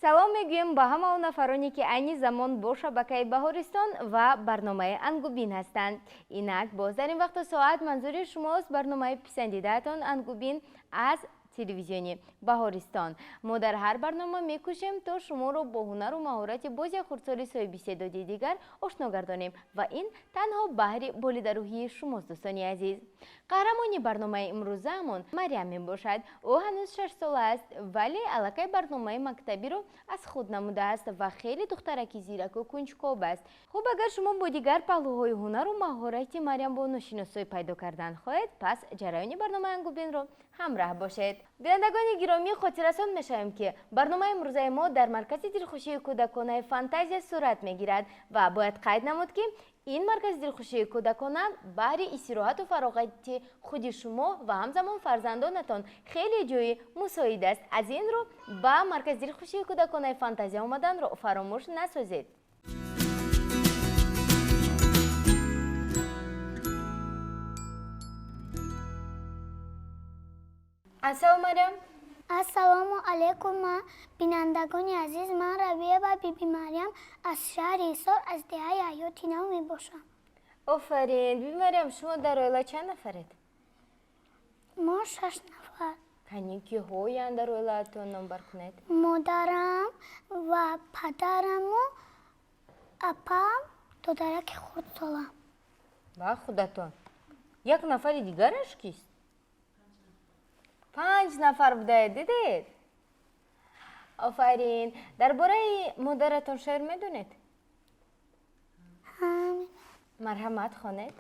Салом мегӯем ба ҳама он нафароне, ки айни замон бо шабакаи Баҳористон ва барномаи Ангубин ҳастанд. Инак боз дар ин вақту соат манзури шумост барномаи писандидаатон Ангубин аз телевизиони Баҳористон. Мо дар ҳар барнома мекӯшем, то шуморо бо ҳунару маҳорати боз як хурдсоли соҳиби дигар ошно гардонем ва ин танҳо баҳри болидарӯҳии шумост, дӯстони азиз. Қаҳрамони барномаи имрӯзаамон Марьям мебошад. Ӯ ҳанӯз 6 сола аст, вале аллакай барномаи мактабиро аз худ намудааст ва хеле духтараки зираку кунҷкоб аст. Хуб, агар шумо бо дигар паҳлӯҳои ҳунару маҳорати Марьямбону шиносоӣ пайдо кардан хоҳед, пас ҷараёни барномаи Ангубинро ҳамраҳ бошед. Бинандагони гиромӣ, хотиррасон мешавем, ки барномаи имрӯзаи мо дар маркази дилхушии кӯдаконаи Фантазия сурат мегирад ва бояд қайд намуд, ки ин маркази дилхушии кӯдакона баҳри истироҳату фароғати худи шумо ва ҳамзамон фарзандонатон хеле ҷои мусоид аст. Аз ин рӯ ба маркази дилхушии кӯдаконаи Фантазия омаданро фаромӯш насозед. Ассалому, Марьям. Ассалому алайкум, бинандагони азиз. Ман Рабиева Биби Марьям аз шаҳри Ҳисор, аз деҳаи Ҳаёти Нав мебошам. Офарин, Биби Марьям. Шумо дар оила чанд нафаред? Мо шаш нафар. Кани, киҳоянд дар оилаатон, номбар кунед. Модарам ва падараму апам, додараки хурдсолам. Ва худатон. Як нафари дигараш кист? Панҷ нафар будаед, дидед? Офарин. Дар бораи модаратон шеър медонед? Марҳамат, хонед.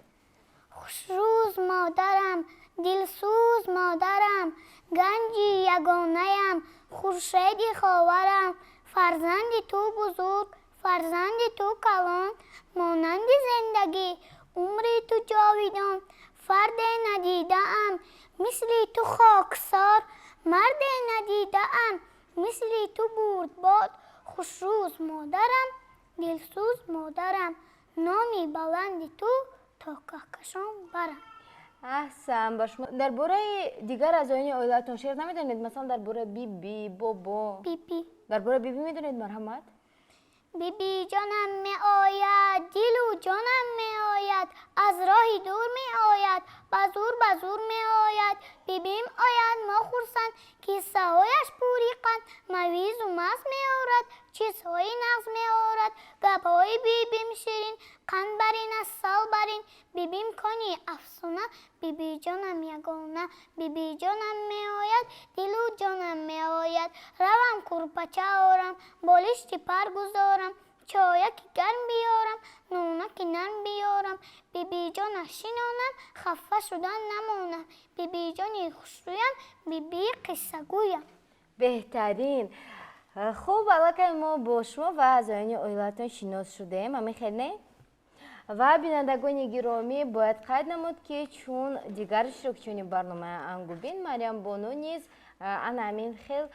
Хушрӯз модарам, дилсӯз модарам, ганҷи ягонаям, хуршеди ховарам, фарзанди ту бузург, фарзанди ту калон, монанди зиндагӣ умри ту ҷовидон. Фарде надидаам мисли ту хоксор, марде надидаам мисли ту бурдбор. Хушрӯз модарам, дилсӯз модарам, номи баланди ту то каҳкашон барам. Аҳсан ба шумо. Дар бораи дигар аъзоёни оилаатон шеър намедонед? Масалан, дар бораи биби, бобо? Биби. Дар бораи биби медонед? Марҳамат. Биби ҷонам меояд, дилу ҷонам меояд, аз роҳи дур меояд, ба зур, ба зур меояд. Бибим ояд, мо хурсанд, киссаҳояш пури қанд, мавизу маз меорад, чизҳои нағз меорад. Гапҳои бибим ширин, қанд барин, асал барин. Бибим кони афсона, бибиҷонам ягона. Бибиҷонам меояд, дилу ҷонам меояд. Равам курпача орам, болишти пар гузорам, чояки гарм биёрам, нонаки нарм биёрам, бибиҷона шинонам, хафа шудан намонам. Бибиҷони хушрӯям, бибии қиссагӯям. Беҳтарин. Хуб, аллакай мо бо шумо ва аъзоёни оилаатон шинос шудем, ҳамин хел, не? Ва бинандагони гиромӣ, бояд қайд намуд, ки чун дигар иштирокчиёни барномаи Ангубин, Марьямбону низ ана ҳамин хел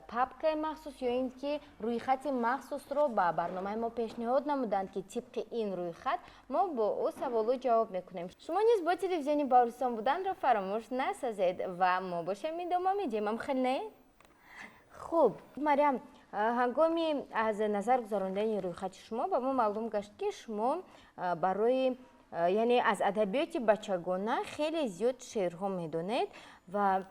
папкаи махсус ё ин ки рӯйхати махсусро ба барномаи мо пешниҳод намуданд, ки тибқи ин рӯйхат мо бо ӯ саволу ҷавоб мекунем. Шумо низ бо телевизиони Баҳористон буданро фаромӯш насозед ва мо бошем, идома медиҳем, ҳам хел, не? Хуб, Марьям, ҳангоми аз назар гузарондани рӯйхати шумо ба мо маълум гашт, ки шумо барои, яъне аз адабиёти бачагона хеле зиёд шеърҳо медонед. Ва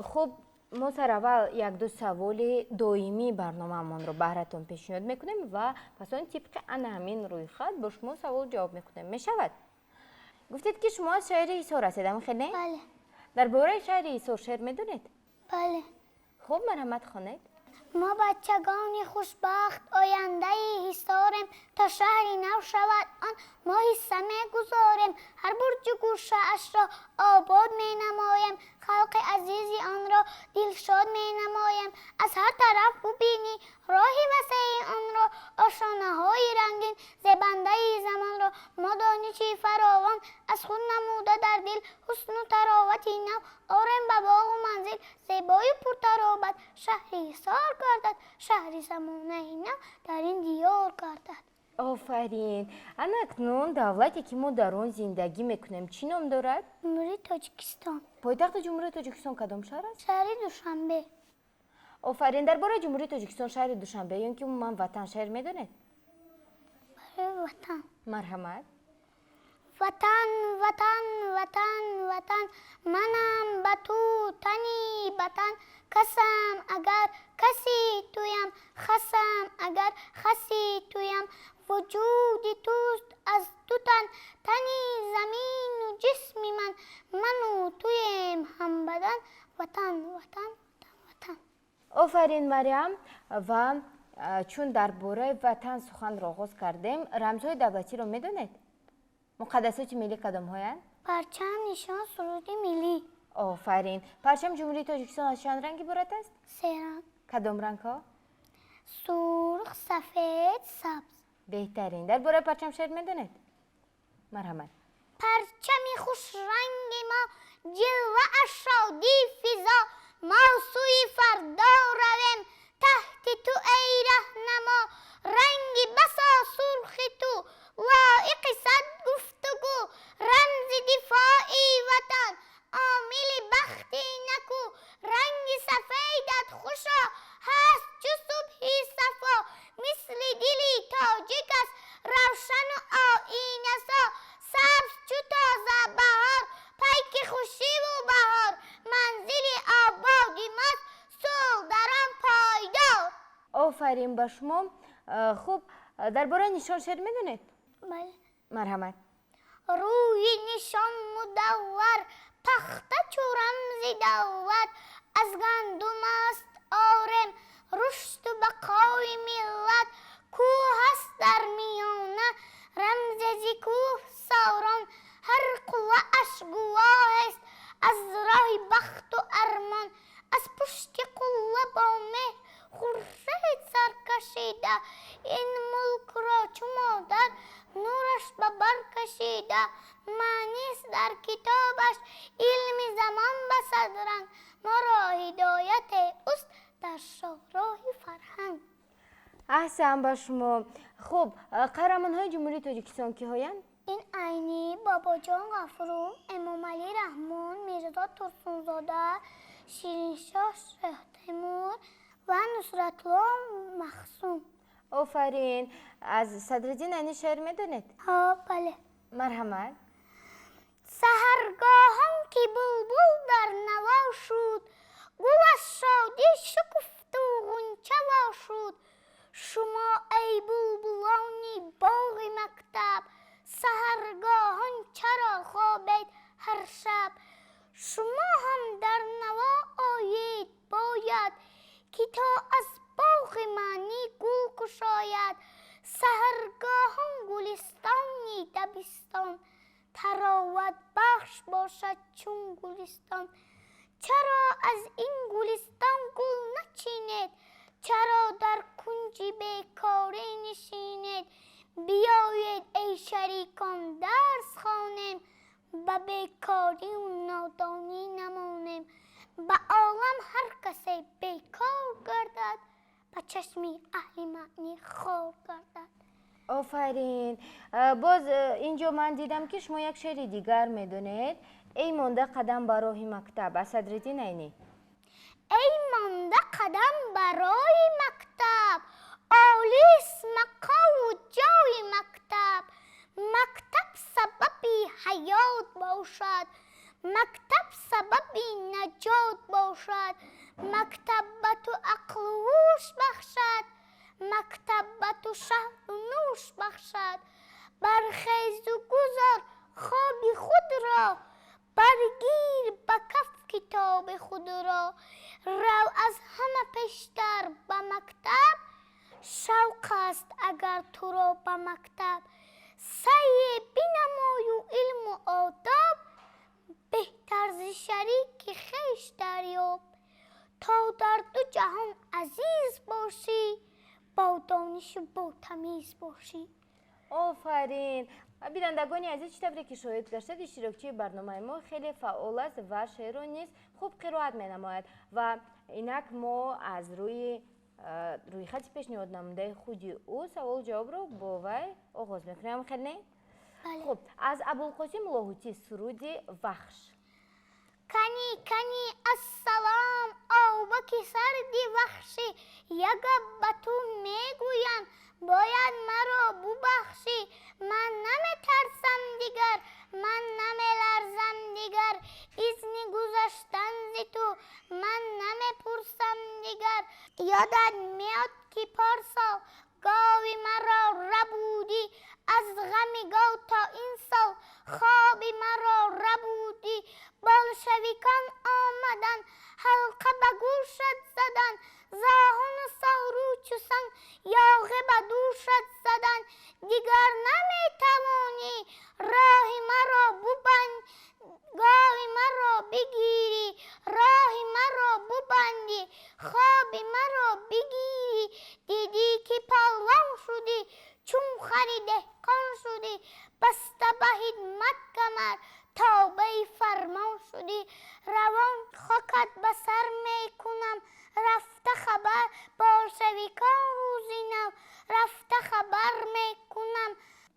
хуб, мо сараввал якду саволи доимии барномаамонро баҳратон пешниҳод мекунем ва пас он тибқи ана ҳамин рӯйхат бо шумо савол ҷавоб мекунем. Мешавад? Гуфтед, ки шумо аз шаҳри Ҳисор ҳастед, ҳамин хел, не? Бале. Дар бораи шаҳри Ҳисор шеър медонед? Бале. Хуб, марҳамат, хонед. Мо бачагони хушбахт ояндаи Ҳисорем, то шаҳри нав шавад он, мо ҳисса мегузорем. Ҳар бурҷу гӯшаашро обод менамоем, халқи азизи онро дилшод менамоем. Аз ҳар тараф бубинӣ роҳи васеи онро, ошонаҳои рангин зебандаи замонро. Мо дониши фаровон аз худ намуда, дар дил ҳусну таровати нав орем, ба боғу манзил зебою пуртаробат. Шаҳри Ҳисор гардад шаҳри замонаи нав, дар ин диёр гардад. Офарин. Ана акнун давлате, ки мо дар он зиндагӣ мекунем, чӣ ном дорад? Ҷумҳурии Тоҷикистон. Пойтахти Ҷумҳурии Тоҷикистон кадом шаҳр аст? Шаҳри Душанбе. Офарин. Дар бораи Ҷумҳурии Тоҷикистон, шаҳри Душанбе ё ин ки умуман ватан шеър медонед? Барои ватан. Марҳамат. Ватан, ватан, ватан, ватан, манам ба ту тани батан. Касам агар каси туям, хасам агар хаси туям. Вуҷуди туст аз ду тан, тани замину ҷисми ман. Ману туем ҳамбадан. Ватан, ватан, ватан, ватан. Офарин, Мариям. Ва чун дар бораи ватан суханро оғоз кардем, рамзҳои давлатиро медонед? Муқаддасоти миллӣ кадомҳоянд? Парчам, нишон, суруди миллӣ. Офарин. Парчами Ҷумҳурии Тоҷикистон аз чанд ранг иборат аст? Се ранг. Кадом рангҳо? Сурх, сафед, сабз. Беҳтарин. Дар бораи парчам шеър медонед? Марҳамат. Парчами хушранги мо, ҷилвааш шодӣ физо. Мо сӯи фардо равем таҳти ту, эй раҳнамо. Ранги басо сурхи ту лоиқи сад гуфтугӯ. Рамзи дифои ватан, омили бахти неку. Ранги сафедат хушо ҳаст чу субҳи сафо. Мисли дили тоҷик аст равшану оинасо. Сабз чу тоза баҳор, пайки хушиву баҳор. Манзили ободи мост, сулҳ дар он пойдор. Офарин ба шумо. Хуб, дар бораи нишон шеър медонед? Бале. Марҳамат. Рӯи нишон мудаввар, пахта чу рамзи давлат. Аз гандум аст орем рушду бақои миллат. Кӯҳ аст дар миёна, рамзе зи кӯҳсорон. Ҳар қуллааш гувоҳест аз роҳи бахту армон. Аз пушти қулла бо меҳр хуршед сар кашида. Ин мулкро чу модар нураш ба бар кашида. Маънист дар китобаш илми замон ба сад ранг. Моро ҳидояте ӯст дар шоҳроҳи фарҳанг. Аҳсан ба шумо. Хуб, қаҳрамонҳои Ҷумҳурии Тоҷикистон киҳоянд? Ин Айнӣ, Бобоҷон Ғафуров, Эмомалӣ Раҳмон, Мирзо Турсунзода, Шириншоҳ Шоҳтемур ва Нусратулло Маҳсум. Офарин. Аз Садриддин Айнӣ шеър медонед? Ҳо, бале. Марҳамат. Саҳаргоҳон ки булбул дар наво шуд, гул аз шодӣ шукуфту ғунча во шуд. Шумо, эй булбулони боғи мактаб, саҳаргоҳон чаро хобед ҳар шаб? Шумо ҳам дар наво оед бояд, ки то аз боғи маънӣ гул кушояд. Саҳаргоҳон гулистони дабистон тароватбахш бошад чун гулистон. Чаро аз ин гулистон гул начинед? Чаро дар кунҷи бекорӣ нишинед? Биёед, эй шарикон, дарс хонем, ба бекорию нодонӣ намонем. Ба олам ҳар касе бекор гардад, ба чашми аҳли маънӣ хор гардад. Офарин. Боз инҷо ман дидам, ки шумо як шеъри дигар медонед, «Эй монда қадам ба роҳи мактаб» аз Садриддин Айнӣ. Эй монда қадам ба роҳи мактаб, олист мақому ҷои мактаб. Мактаб сабаби ҳаёт бошад, мактаб сабаби наҷот бошад. Мактаб ба ту ақлу ҳуш бахшад, мактаб ба ту шаҳду нӯш бахшад. Бархезу гузор хоби худро, баргир ба каф китоби худро. Рав аз ҳама пештар ба мактаб, шавқ аст агар туро ба мактаб. Саъе бинамою илму одоб, беҳтар зи шарики хеш дарёб. То дар ду ҷаҳон азиз бошӣ, бо донишу бо тамиз бошӣ. Офарин. Бинандагони азиз, чӣ тавре ки шоҳид гаштед, иштирокчии барномаи мо хеле фаъол аст ва шеърро низ хуб қироат менамояд. Ва инак мо аз рӯи рӯйхати пешниҳод намудаи худи ӯ саволу ҷавобро бо вай оғоз мекунем. Хел не? Хуб, аз Абулқосим Лоҳутӣ суруди «Вахш». Кани, кани, ассалом. Чӯбаки сарди ваҳшӣ, як гап ба ту мегӯям, бояд маро бубахшӣ. Ман наметарсам дигар, ман намеларзам дигар, изни гузаштан зи ту ман намепурсам дигар. Ёдат меояд, ки парсол гови маро рабудӣ, аз ғами гов то ин сол хоби маро рабудӣ. Болшевикон омаданд, ҳалқа ба гӯшат заданд, зоҳуну соручу санг ёғе ба дӯшат заданд. Дигар наметавонӣ роҳи маро бубанд, гови маро бигирӣ, роҳи маро бубандӣ, хоби маро бигирӣ. Дидӣ, ки палвон шудӣ, чун хари деҳқон шудӣ, баста ба ҳидмат камар, тобеи фармон шудӣ. Равон хокат ба сар мекунам, рафта хабар болшевикон рӯзи нав, рафта хабар мекунам.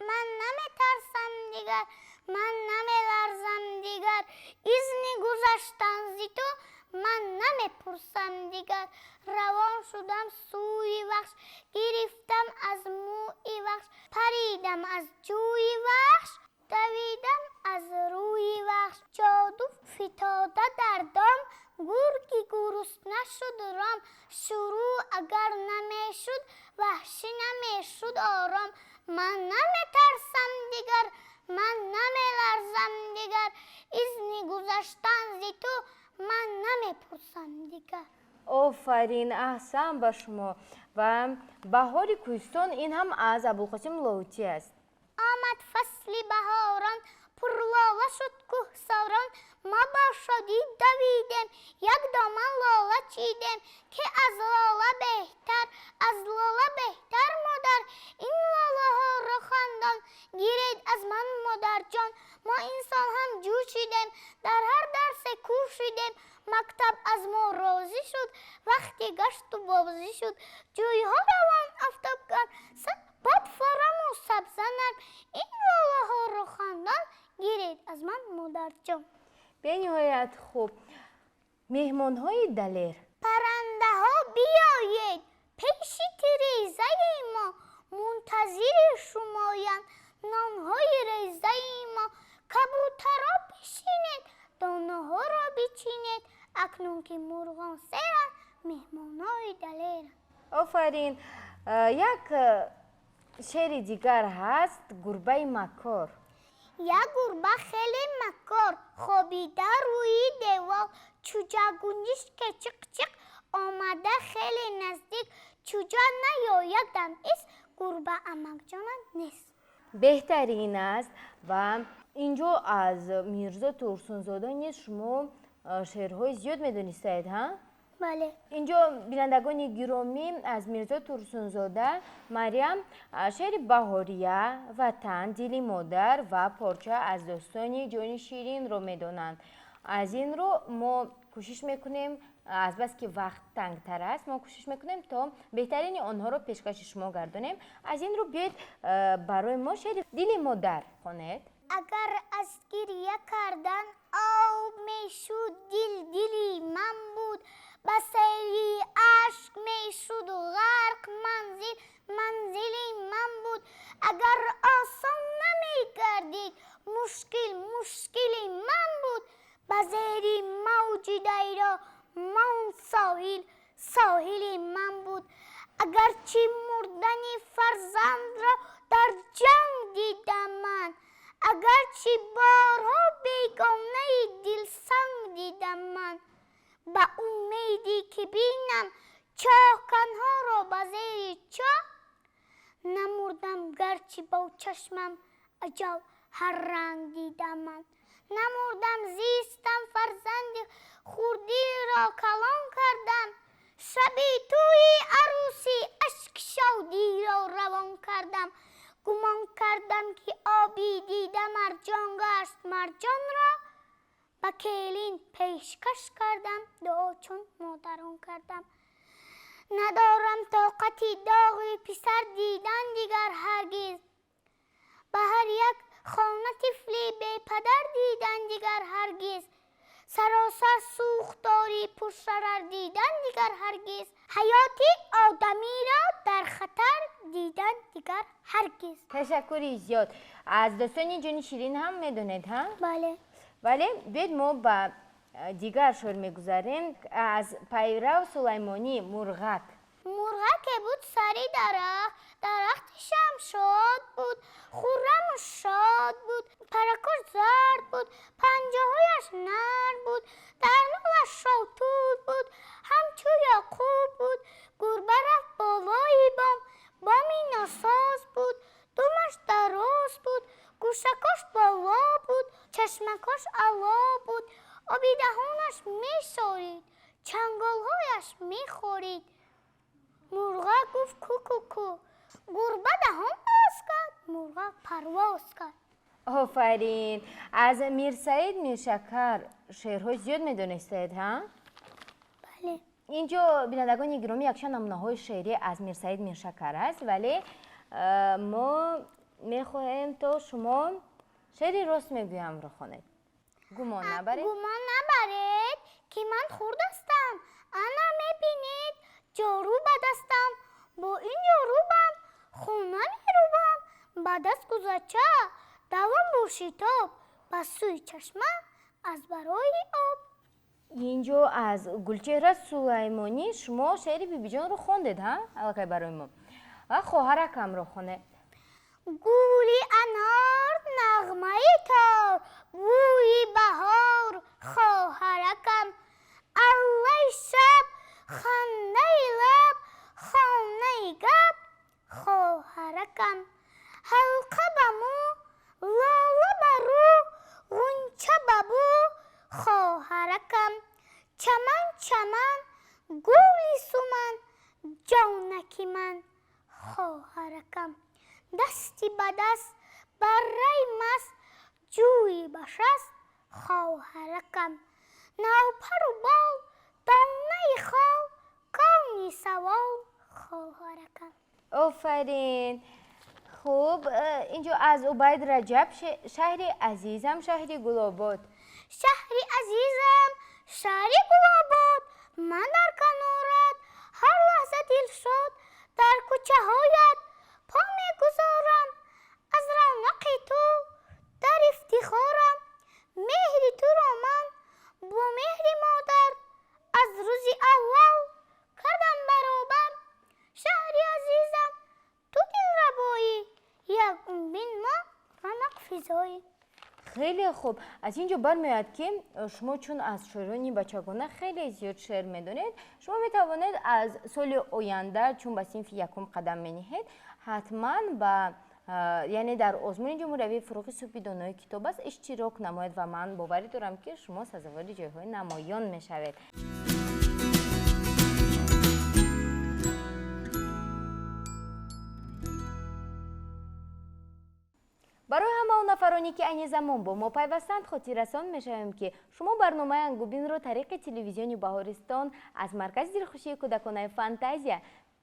Ман наметарсам дигар, ман намеларзам дигар, изни гузаштан зи ту ман намепурсам дигар. Равон шудам сӯи вахш, гирифтам аз мӯи вахш, паридам аз ҷӯи вахш, давидам аз рӯи вахш. Ҷоду фитода дар дом, гурги гурусна шуд ром. Шурӯъ агар намешуд, ваҳшӣ намешуд ором. Ман наметарсам дигар, ман намеларзам дигар, изни гузаштан зи ту ман намепурсам дигар. Офарин, аҳсан ба шумо. Ва баҳори кӯҳистон, ин ҳам аз Абулқосим Лоҳутӣ аст. Омад фасли баҳорон, пурлола шуд кӯҳсорон. Мо бо шодӣ давидем, як доман лола чидем, ки аз лола беҳтар, аз лола беҳтар модар. Ин лолаҳоро хандон гиред аз ман, модарҷон. Мо ин сол ҳам ҷӯшидем, дар ҳар дарсе кӯшидем. Мактаб аз мо розӣ шуд, вақти гашту бозӣ шуд. Ҷӯйҳо равон, офтобгарм, бод фораму сабза нарм. Ин лолаҳоро хандон гиред аз ман, модарҷон. Бениҳоят хуб. Меҳмонҳои далер. Паррандаҳо, биёед пеши тирезаи мо, мунтазири шумоянд нонҳои резаи мо. Кабутаро бишинед, донаҳоро бичинед, акнун ки мурғон серанд, меҳмонҳои далеранд. Офарин. Як шеъри дигар ҳаст, гурбаи макор. Як гурба хеле макор хобида рӯи девор. Чӯҷа гунҷишке чиқ-чиқ омада хеле наздик. Чӯҷа наёяд дам ис, гурба амакҷонам нест. Беҳтарин аст. Ва инҷо аз Мирзо Турсунзода низ шумо шеърҳои зиёд медонистаед, ҳа? Бале. Инҷо, бинандагони гиромӣ, аз Мирзо Турсунзода Марьям шеъри Баҳория, Ватан, Дили модар ва порча аз достони Ҷони Ширинро медонанд. Аз ин рӯ мо кӯшиш мекунем, азбаски вақт тангтар аст, мо кӯшиш мекунем, то беҳтарини онҳоро пешкаши шумо гардонем. Аз ин рӯ биёед, барои мо шеъри Дили модар хонед. Агар аз гиря кардан об мешуд, дил дили ман буд. Ба сели ашк мешуд ғарқ манзил, манзили ман буд. Агар осон намегардид мушкил, мушкили ман буд. Ба зери мавҷи дарё монд соҳил, соҳили ман буд. Агарчи мурдани фарзандро дар ҷанг дидам ман, агарчи борҳо бегонаи дилсанг дидам ман, ба умеде ки бинам чоҳканҳоро ба зери чоҳ, намурдам, гарчи бо чашмам аҷал ҳар ранг дидам ман. Намурдам, зистам, фарзанди хурдиро калон кардам, шаби тӯи арӯсӣ ашки шодиро равон кардам. Гумон кардам, ки оби дида марҷон гашт, марҷонро ба келин пешкаш кардам, дуо чун модарон кардам. Надорам тоқати доғи писар дидан дигар ҳаргиз, ба ҳар як хона тифли бепадар дидан дигар ҳаргиз. Саросар сӯхтори пуршарар дидан дигар ҳаргиз, ҳаёти одамиро дар хатар дидан дигар ҳаргиз. Ташаккури зиёд. Аз достони ҷони ширин ҳам медонед, ҳа? Бале. Вале биёед мо ба дигар шеър мегузарем. Аз Пайрав Сулаймонӣ «Мурғак». Мурғаке буд сари дарахт, дарахти шамшод буд, хурраму шод буд, паракош зард буд, панҷаҳояш нарм буд, дар нолаш шотут буд, ҳамчу яъқуб буд. Гурба рафт болои бом, боми носоз буд, думаш дароз буд, гӯшакош боло буд, чашмакош ало буд, оби даҳонаш мешорид, чанголҳояш мехорид. Мурғак гуфт ку-ку-ку, гурба даҳон боз кард, мурғак парвоз кард. Офарин. Аз Мирсаид Миршакар шеърҳои зиёд медонистед, ҳа? Бале. Инҷо бинандагони гиромӣ якчанд намунаҳои шеърӣ аз Мирсаид Миршакар аст, вале мо мехоҳем то шумо шеъри рост мегӯямро хонед. Гумон набаред. Гумон набаред, ки ман хурд ҳастам. Ана мебинед, ҷорӯ ба дастам, бо ин ҷорӯбам хона мерӯбам. Ба даст гузача, давом бо шитоб, ба сӯи чашма аз барои об. Инҷо аз Гулчеҳра Сулаймонӣ шумо шеъри Бибиҷонро хондед, ҳа? Аллакай барои мо. Ва хоҳаракамро хонед. Гули анор, нағмаи тор, бӯи баҳор, хоҳаракам. Аллаи шаб, хандаи лаб, хонаи гап, хоҳаракам. Ҳалқа ба мӯ, лола ба рӯ, ғунча ба бӯ, хоҳаракам. Чаман чаман, гули суман, ҷонаки ман, хоҳаракам. Дасти ба даст, барраи маст, ҷӯи ба шаст, хоҳаракам. Навпару бол, донаи хол, кони савол, хоҳаракам. Офарин. Хуб, инҷо аз Убайд Раҷаб шаҳри азизам, шаҳри Гулобод. Шаҳри азизам, шаҳри Гулобод, ман дар канорат ҳар лаҳза дилшод, дар кӯчаҳоят по мегузорам, аз равнақи ту дар ифтихорам. Меҳри туро ман бо меҳри модар аз рӯзи аввал кардам баробар. Шаҳри азизам, ту дилрабоӣ, як умбин мо равнақфизоӣ. Хеле хуб. Аз ин ҷо бармеояд, ки шумо чун аз шоирони бачагона хеле зиёд шеър медонед, шумо метавонед аз соли оянда, чун ба синфи якум қадам мениҳед, ҳатман ба яъне дар озмуни ҷумҳуриявии фурӯғи субҳи донои китоб аст иштирок намоед ва ман боварӣ дорам, ки шумо сазовори ҷойҳои намоён мешавед. Барои ҳама он нафароне, ки айни замон бо мо пайвастанд, хотиррасон мешавем, ки шумо барномаи Ангубинро тариқи телевизиони Баҳористон аз маркази дилхушии кӯдаконаи Фантазия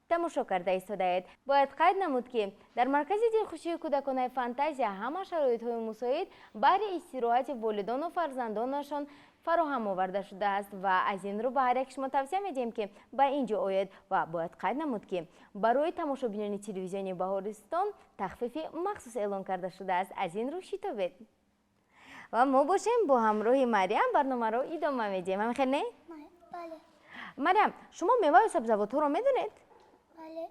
тамошо карда истодаед. Бояд қайд намуд, ки дар маркази дилхушии кӯдаконаи Фантазия ҳама шароитҳои мусоид баҳри истироҳати волидону фарзандонашон фароҳам оварда шудааст ва аз ин рӯ ба ҳар як шумо тавсия медиҳем, ки ба ин ҷо оед. Ва бояд қайд намуд, ки барои тамошобинони телевизиони Баҳористон тахфифи махсус эълон карда шудааст. Аз ин рӯ шитобед. Ва мо бошем бо ҳамроҳи Мариям барномаро идома медиҳем. Ҳамин хел не? Бале. Мариям, шумо меваю сабзавотҳоро медонед? Бале.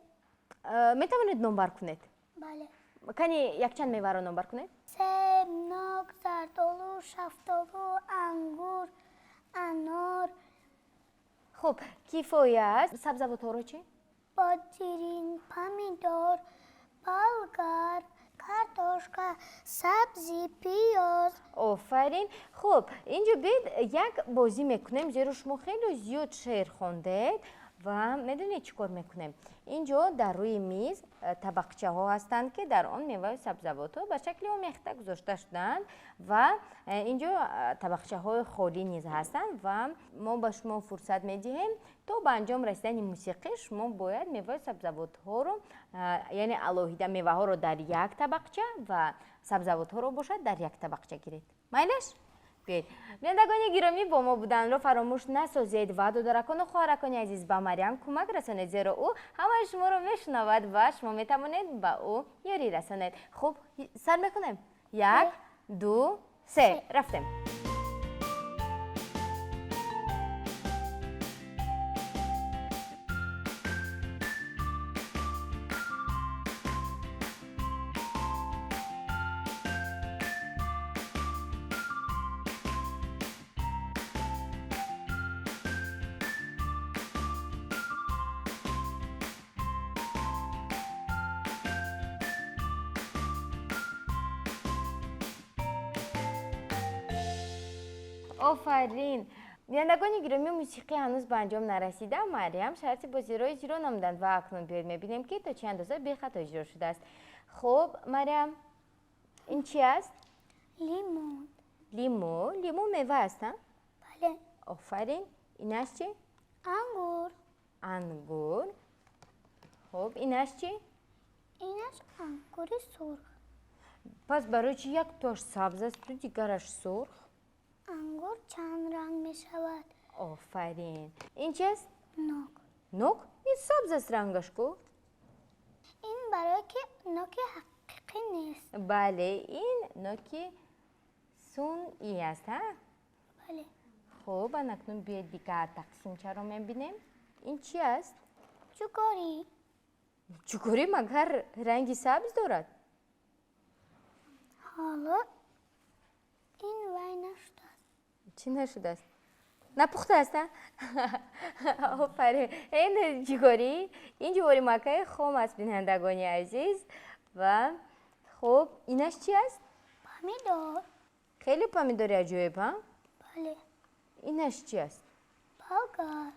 Метавонед номбар кунед? Бале. Кани якчанд меваро номбар кунед? Себ, нок, зардолу, шафтолу, ангур, анор. Хуб, кифоя аст. Сабзавотҳоро чӣ? Бодиринг, помидор, болгар, картошка, сабзӣ, пиёз. Офарин. Хуб, инҷо биед як бозӣ мекунем, зеро шумо хеле зиёд шеър хондед ва медонед чӣ кор мекунем? Инҷо дар рӯи миз табақчаҳо ҳастанд, ки дар он меваю сабзавотҳо ба шакли омехта гузошта шудаанд ва инҷо табақчаҳои холӣ низ ҳастанд ва мо ба шумо фурсат медиҳем то ба анҷом расидани мусиқӣ шумо бояд меваю сабзавотҳоро, яъне алоҳида меваҳоро дар як табақча ва сабзавотҳоро бошад дар як табақча гиред. Майлаш? Биёед, бинандагони гиромӣ, бо мо буданро фаромӯш насозед ва додаракону хоҳаракони азиз, ба Марьям кӯмак расонед, зеро ӯ ҳамаи шуморо мешунавад ва шумо метавонед ба ӯ ёрӣ расонед. Хуб, сар мекунем. Як, ду, се, рафтем. Офарин! Бинандагони гиромӣ, мусиқӣ ҳанӯз ба анҷом нарасида, Марьям шарти бозиро иҷро намуданд ва акнун биёед мебинем, ки то чӣ андоза бехато иҷро шудааст. Хуб, Марьям, ин чи аст? Лимон. Лимӯ. Лимӯ мева аст, а? Бале. Офарин. Инаш чи? Ангур. Ангур. Хуб, инаш чи? Инаш ангури сурх. Пас барои чи яктоаш сабз асту дигараш сурх? Ангур чанд ранг мешавад. Офарин. Ин чи аст? Нок. Нок? Ин сабз аст рангаш ку. Ин барое ки ноки ҳақиқӣ нест. Бале, ин ноки сунъӣ аст, а? Бале. Хуб, анакнун биёед дигар тақсимчаро мебинем. Ин чи аст? Чукорӣ. Чукорӣ магар ранги сабз дорад? Ҳоло ин вай нашудааст. Чӣ нашудааст? Напухтааст, а? Офарин. Ин ҷуворӣ, ин ҷуворимакаи хом аст, бинандагони азиз. Ва хуб, инаш чи аст? Помидор. Хеле помидори аҷоиб, а? Бале. Инаш чи аст? Болгар.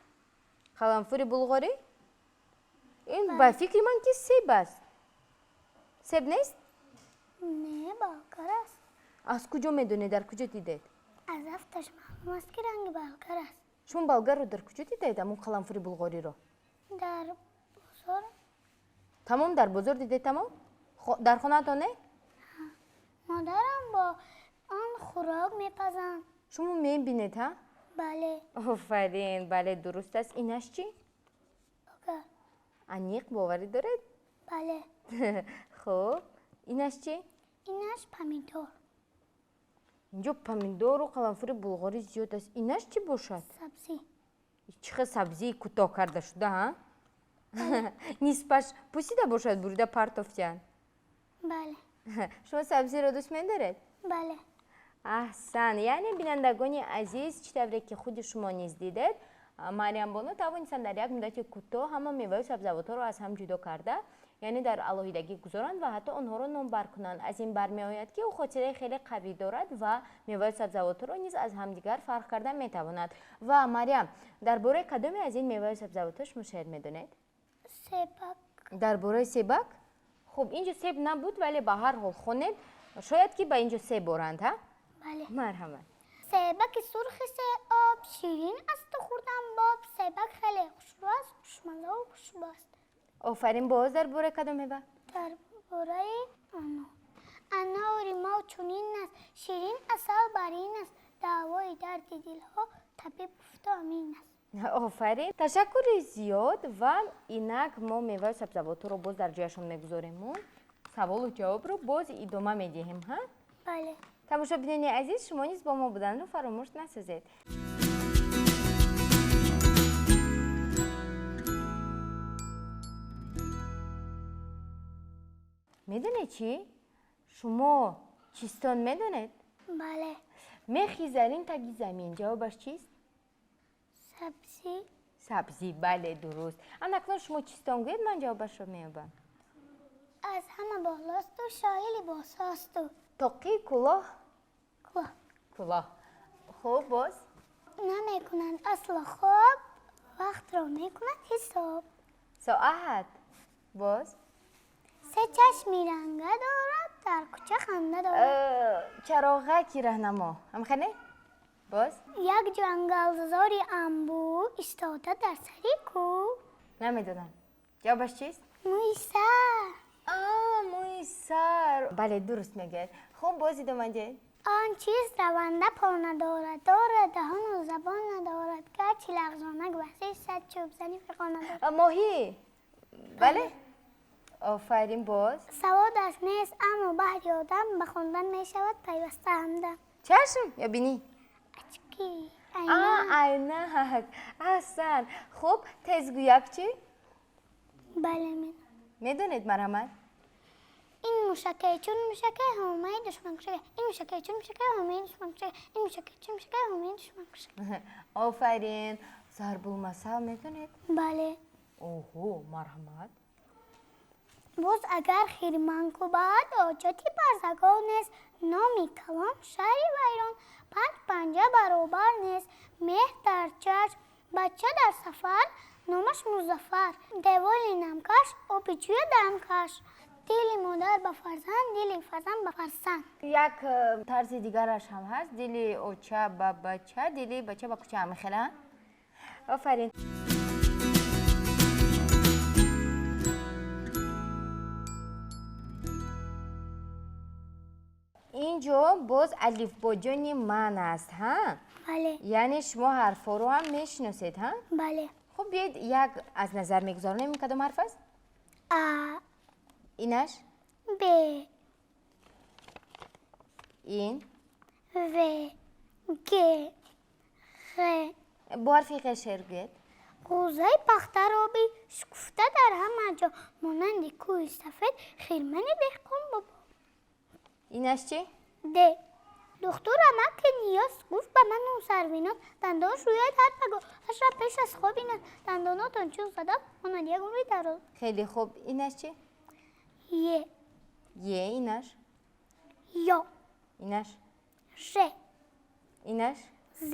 Қаламфури булғорӣ? Ин ба фикри ман ки себ аст. Себ нест? Не, болгар аст. Аз куҷо медонед, дар куҷо дидед? Аз афташ маълум аст, ки ранги болгар аст. Шумо болгарро дар куҷо дидед, ҳамон қаламфури булғориро? Дар бозор. Тамом, дар бозор дидед, тамом? Дар хонаатон не? Модарам бо он хӯрок мепазанд. Шумо мебинед, ҳа? Бале. Офарин, бале, дуруст аст. Инаш чӣ? Болгар. Аниқ боварӣ доред? Бале. Хуб, инаш чӣ? Инаш помидор. Инҷо помидору қаламфури булғорӣ зиёд аст. Инаш чӣ бошад? Сабзӣ. Чӣ хел сабзии кӯтоҳ карда шуда, ҳа? Нисбаш пусида бошад, бурида партофтиянд. Бале. Шумо сабзиро дӯст медоред? Бале. Аҳсан. Яъне, бинандагони азиз, чӣ тавре ки худи шумо низ дидед, Марьямбону тавонистанд дар як муддати кӯтоҳ ҳама меваю сабзавотҳоро аз ҳам ҷудо карда, яъне дар алоҳидагӣ гузоранд ва ҳатто онҳоро номбар кунанд. Аз ин бармеояд, ки ӯ хотираи хеле қавӣ дорад ва меваю сабзавотҳоро низ аз ҳамдигар фарқ карда метавонад. Ва Марьям, дар бораи кадоме аз ин меваю сабзавотҳо шумо шояд медонед? Себак. Дар бораи себак? Хуб, инҷо себ набуд, вале ба ҳар ҳол хонед, шояд ки ба инҷо себ боранд, ҳа? Бале. Марҳамат. Себаки сурхи се об, ширин асту хӯрдан боб. Себак хеле хушрӯ аст, хушмаззаву хушбӯ аст. Офарин. Боз дар бораи кадом мева? Дар бораи анор. Анори мо чунин аст, ширин асал барин аст, давои дарди дилҳо табиб гуфту амин аст. Офарин, ташаккури зиёд. Ва инак мо меваю сабзавотҳоро боз дар ҷояшон мегузориму саволу ҷавобро боз идома медиҳем, ҳа? Бале. Тамошобинони азиз, шумо низ бо мо буданро фаромӯш насозед. Медонед чӣ? Шумо чистон медонед? Бале. Мехи зарин таги замин, ҷавобаш чист? Сабзӣ. Сабзӣ, бале, дуруст. Анакнун шумо чистон гӯед, ман ҷавобашро меёбам. Аз ҳама болосту, шоҳи либососту. Тоқи, кулоҳ? Кулоҳ. Кулоҳ. Хуб, боз? Намекунанд асло хоб, вақтро мекунад ҳисоб. Соат. Боз? Се чашми ранга дорад, дар кӯча ханда дорад. Чароғаки раҳнамо, ҳамхане? Боз? Як ҷангалзори анбӯ истода дар сари кӯ. Намедонам, ҷавобаш чист? Мӯи сар. Мӯи сар, бале, дуруст мегӯяд. Хуб, боз идома диҳед. Он чиз раванда по надорад, дорад даҳону забон надорад, гарчи лағзонак басисад, чӯбзанӣ фиғон надорад. Моҳӣ. Бале? Офарин, боз. Савод аст нест, аммо баҳри одам ба хондан мешавад пайваста ҳамдам. Чашм ё бинӣ? Очки. Айнак. Аҳсан. Хуб, тезгӯяк чӣ? Бале, медонам. Медонед, марҳамат? Ин мушакае чун мушакае, ҳомаи душманкушакае. Ин мушакае чун мушакае, ҳомаи душманкушакае. Ин мушакае чун мушакае, ҳомаи душманкушакае. Офарин. Зарбулмасал медонед? Бале. Оҳо, марҳамат. Боз агар хирман кӯбад, оҷоти барзагов нест. Номи калон шаҳри вайрон, панҷ панҷа баробар нест. Меҳр дар чашм, бача дар сафар, номаш Музаффар. Деволи намкаш, оби ҷӯя дамкаш. Дили модар ба фарзанд, дили фарзанд ба фарзанд. Як тарзи дигараш ҳам ҳаст. Дили оча ба бача, дили бача ба кӯча. Ҳамихела? Офарин. Инҷо боз алифбоҷони ман аст, ҳа? Бале. Яъне шумо ҳарфҳоро ҳам мешиносед, ҳа? Бале. Хуб, биёед як аз назар мегузаронем. Ин кадом ҳарф аст? А. Инаш? Б. Ин? В. Г. Ғ. Бо ҳарфи ғ шеър гӯед. Ғӯзаи пахтаробӣ шукуфта дар ҳама ҷо, монанди кӯҳи сафед хирмани деҳқон бобо. Инаш чӣ? Д. Духтур амак ниёз гуфт ба ману Сарвиноз, дандон шӯяд ҳар пагоҳ, ҳар шаб пеш аз хоб инад, дандонотон чун садаб, монанд як умри дароз. Хеле хуб. Инаш чӣ? Е. Е. Инаш? Ё. Инаш? Ж. Инаш? З.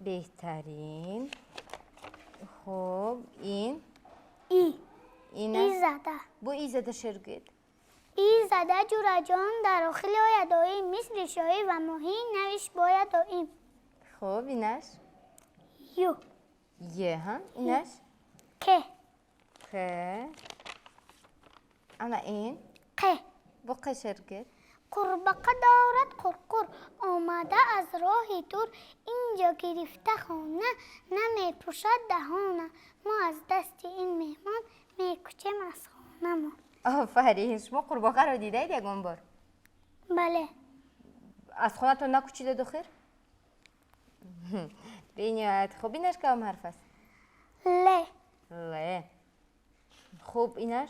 Беҳтарин. Хуб, ин? И. Инаш? И зада. Бо и зада шеър гӯед. И зада ҷураҷон дар охили ояд доим, мисли шоҳӣ ва моҳӣ навиш бояд доим. Хуб, инаш? Ю. Е, ҳа? Инаш? К. К. Ана ин? Қ. Бо қ шеър гӯед. Қурбақа дорад қурқур, омада аз роҳи дур, инҷо гирифта хона, намепӯшад даҳона. Мо аз дасти ин меҳмон мекӯчем аз хонамо. Офарин. Шумо қурбоқаро дидаед ягон бор? Бале. Аз хонатон накӯчидед охир? Бениҳоят хуб. Инаш кадом ҳарф аст? Л. Л. Хуб, инаш?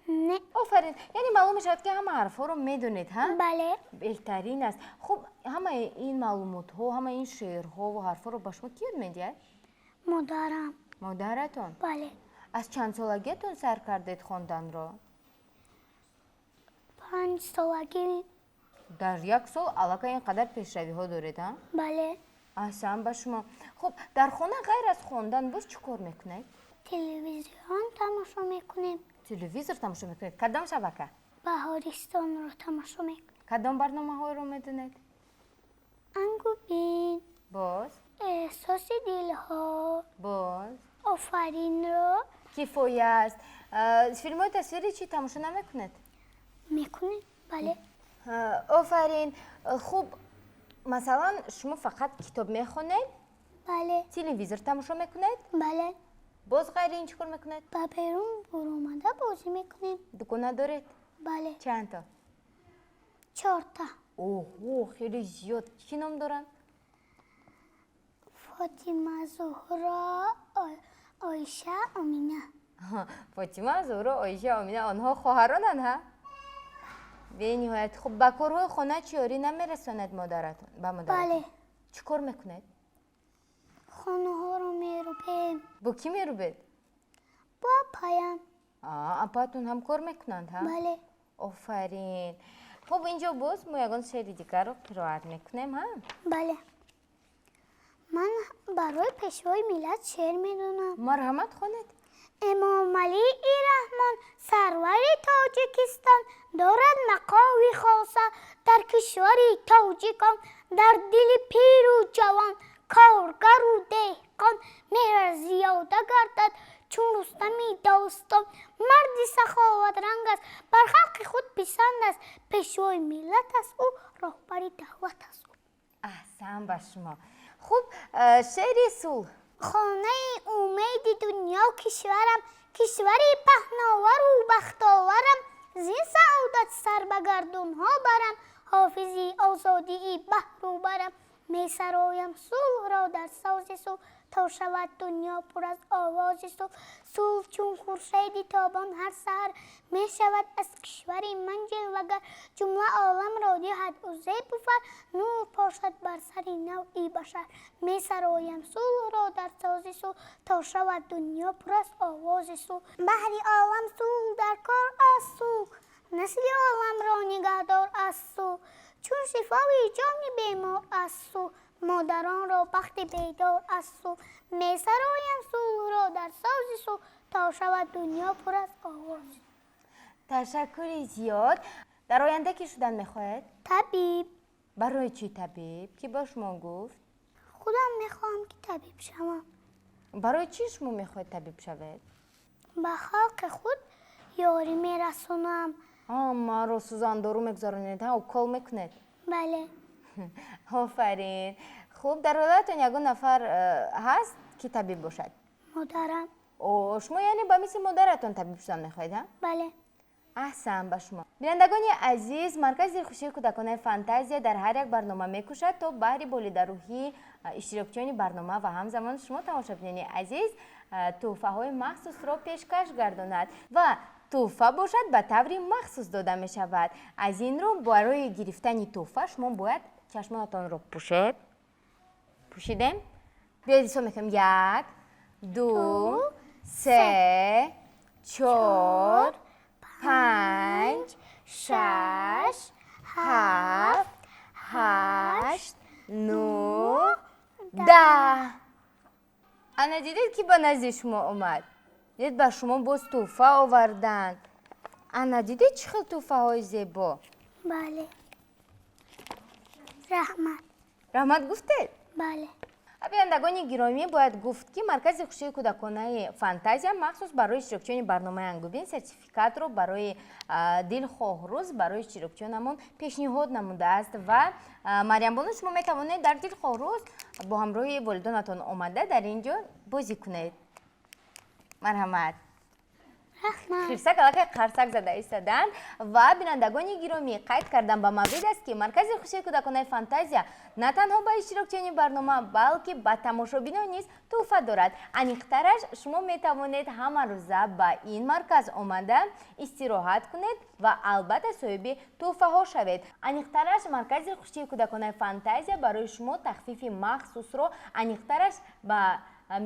Н. Офарин. Яъне маълум мешавад, ки ҳама ҳарфҳоро медонед, ҳа? Бале. Беҳтарин аст. Хуб, ҳамаи ин маълумотҳо, ҳамаи ин шеърҳо ва ҳарфҳоро ба шумо кӣ ёд медиҳад? Модарам. Модаратон? Бале. Аз чанд солагиятон сар кардед хонданро? 5 солагӣ. Дар як сол аллакай ин қадар пешравиҳо доред, ҳа? Бале. Аҳсан ба шумо. Хуб, дар хона ғайр аз хондан боз чӣ кор мекунед? Телевизион тамошо мекунем. Телевизор тамошо мекунед? Кадом шабака? Баҳористонро тамошо мекунем. Кадом барномаҳоро медонед? Ангубин. Боз? Эҳсоси дилҳо. Боз? Офаринро. Кифоя аст. Филмҳои тасвирӣ чӣ тамошо намекунед? Мекунем, бале. Офарин. Хуб, масалан, шумо фақат китоб мехонед? Бале. Телевизор тамошо мекунед? Бале. Боз ғайри ин чӣ кор мекунед? Ба берун буромада бозӣ мекунем. Дукона доред? Бале. Чандто? 4та. Оҳо, хеле зиёд. Чӣ ном доранд? Фотима, Зуҳро, Оиша, Омина. Фотима, Зуҳро, Оиша, Омина. Онҳо хоҳаронанд, ҳа? Бениҳоят хуб. Ба корҳои хона чӣ ёрӣ намерасонед модаратон? Ба модаратон? Бале. Чӣ кор мекунед? Хонаҳоро мерӯбем. Бо кӣ мерӯбед? Бо апаям. Апаатон ҳам кор мекунанд, ҳа? Бале. Офарин. Хуб, инҷо боз мо ягон шеъри дигарро қироат мекунем, ҳа? Бале. Ман барои пешвои миллат шеър медонам. Марҳамат, хонед. Эмомалии Раҳмон, сарвари Тоҷикистон, дорад мақоми хоса дар кишвари тоҷикон, дар дили пиру ҷавон, коргару деҳқон, меҳраш зиёда гардад чун Рустами достон. Марди саховатранг аст, бар халқи худ писанд аст, пешвои Пешвои миллат аст ӯ, роҳбари давлат аст ӯ. Аҳсан ба шумо. Хуб, шеъри сулҳ. Хонаи умеди дунё кишварам, кишвари паҳновару бахтоварам, зин саодат сар ба гардунҳо барам, ҳофизи озодии баҳру барам. Месароям сулҳро дар сози сулҳ, то шавад дунё пур аз овози сулҳ. Сулҳ чун хуршеди тобон ҳар саҳар мешавад аз кишвари ман ҷилвагар. Ҷумла оламро диҳад ӯ зебу фар, нур пошад бар сари навъи башар. Месароям сулҳро дар сози сулҳ, то шавад дунё пур аз овози сулҳ. Баҳри олам сулҳ дар кор аст сулҳ, насли оламро нигаҳдор аст сулҳ. Чун шифои ҷони бемор аст сулҳ, модаронро бахти бедор аст сулҳ. Месароям сулҳро дар сози сулҳ, то шавад дунё пур аз овоз. Ташаккури зиёд. Дар оянда кӣ шудан мехоҳед? Табиб. Барои чӣ табиб? Кӣ ба шумо гуфт? Худам мехоҳам, ки табиб шавам. Барои чӣ шумо мехоҳед табиб шавед? Ба халқи худ ёрӣ мерасонам. Маро сӯзандору мегузаронед, укол мекунед? Бале. Офарин. Хуб, дар оилаатон ягон нафар ҳаст, ки табиб бошад? Модарам. О, шумо яъне ба мисли модаратон табиб шудан мехоҳед, а? Бале. Аҳсан ба шумо. Бинандагони азиз, маркази хушии кӯдаконаи «Фантазия» дар ҳар як барнома мекӯшад, то баҳри болидарӯҳии иштирокчиёни барнома ва ҳамзамон шумо, тамошобинони азиз, тӯҳфаҳои махсусро пешкаш гардонад ва тӯҳфа бошад, ба таври махсус дода мешавад. Аз ин рӯ барои гирифтани тӯҳфа шумо бояд чашмонатонро пӯшед. Пӯшидем? Биёед, ҳисоб мекунем: як, ду, се, чор, панҷ, шаш, ҳафт, ҳашт, нӯҳ, 10. Ана, дидед, ки ба назди шумо омад? Дидед, ба шумо боз тӯҳфа оварданд. Ана, дидед, чӣ хел тӯҳфаҳои зебо? Бале, раҳмат. Раҳмат гуфтед? Бале. Бинандагони гиромӣ, бояд гуфт, ки маркази хушии кӯдаконаи «Фантазия» махсус барои иштирокчиёни барномаи «Ангубин» сертификатро барои дилхоҳ рӯз барои иштирокчиёнамон пешниҳод намудааст. Ва, Марьямбону, шумо метавонед дар дилхоҳ рӯз бо ҳамроҳи волидонатон омада, дар ин ҷо бозӣ кунед. Марҳамат. Раҳмат. Хирсак аллакай қарсак зада истоданд. Ва, бинандагони гиромӣ, қайд кардан ба маврид аст, ки маркази хушии кӯдаконаи «Фантазия» на танҳо ба иштирокчиёни барнома, балки ба тамошобинон низ тӯҳфа дорад. Аниқтараш, шумо метавонед ҳамарӯза ба ин марказ омада, истироҳат кунед ва албатта соҳиби тӯҳфаҳо шавед. Аниқтараш, маркази хушии кӯдаконаи «Фантазия» барои шумо тахфифи махсусро, аниқтараш ба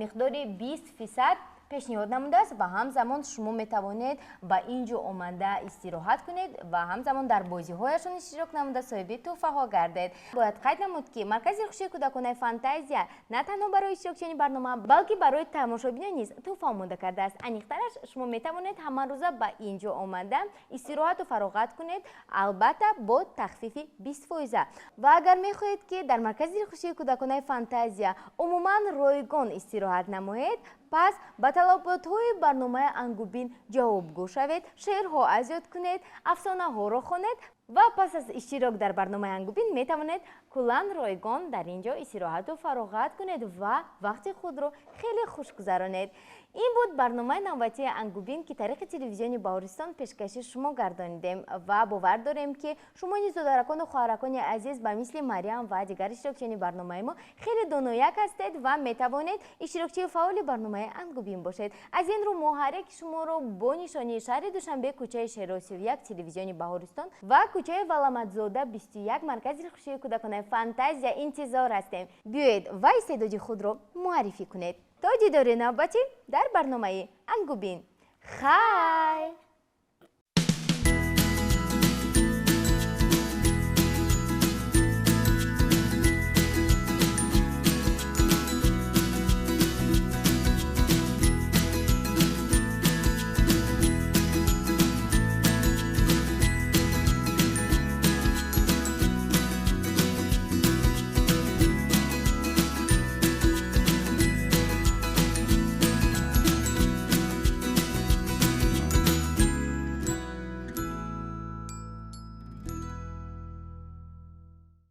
миқдори 20%, пешниҳод намудааст. Ва ҳамзамон шумо метавонед ба ин ҷо омада, истироҳат кунед ва ҳамзамон дар бозиҳояшон иштирок намуда, соҳиби тӯҳфаҳо гардед. Бояд қайд намуд, ки маркази хушии кӯдаконаи «Фантазия» на танҳо барои иштирокчиёни барнома, балки барои тамошобинон низ тӯҳфа омода кардааст. Аниқтараш, шумо метавонед ҳамарӯза ба ин ҷо омада, истироҳату фароғат кунед, албатта бо тахфифи 20%. Ва агар мехоҳед, ки дар маркази хушии кӯдаконаи «Фантазия» умуман ройгон истироҳат намоед, пас ба талаботҳои барномаи «Ангубин» ҷавобгӯ шавед, шеърҳо аз ёд кунед, афсонаҳоро хонед ва пас аз иштирок дар барномаи «Ангубин» метавонед куллан ройгон дар ин ҷо истироҳату фароғат кунед ва вақти худро хеле хуш гузаронед. Ин буд барномаи навбатии «Ангубин», ки тариқи телевизиони Баҳористон пешкаши шумо гардонидем. Ва бовар дорем, ки шумо низ, додаракону хоҳаракони азиз, ба мисли Марьям ва дигар иштирокчиёни барномаи мо хеле донояк ҳастед ва метавонед иштирокчии фаъоли барномаи «Ангубин» бошед. Аз ин рӯ мо ҳар яки шуморо бо нишонии шаҳри Душанбе, кӯчаи Шеро 31, телевизиони Баҳористон ва кӯчаи Валаматзода 21, маркази хушии кӯдаконаи «Фантазия» интизор ҳастем. Биёед ва истеъдоди худро муаррифӣ кунед. То дидори навбатӣ дар барномаи «Ангубин», хайр.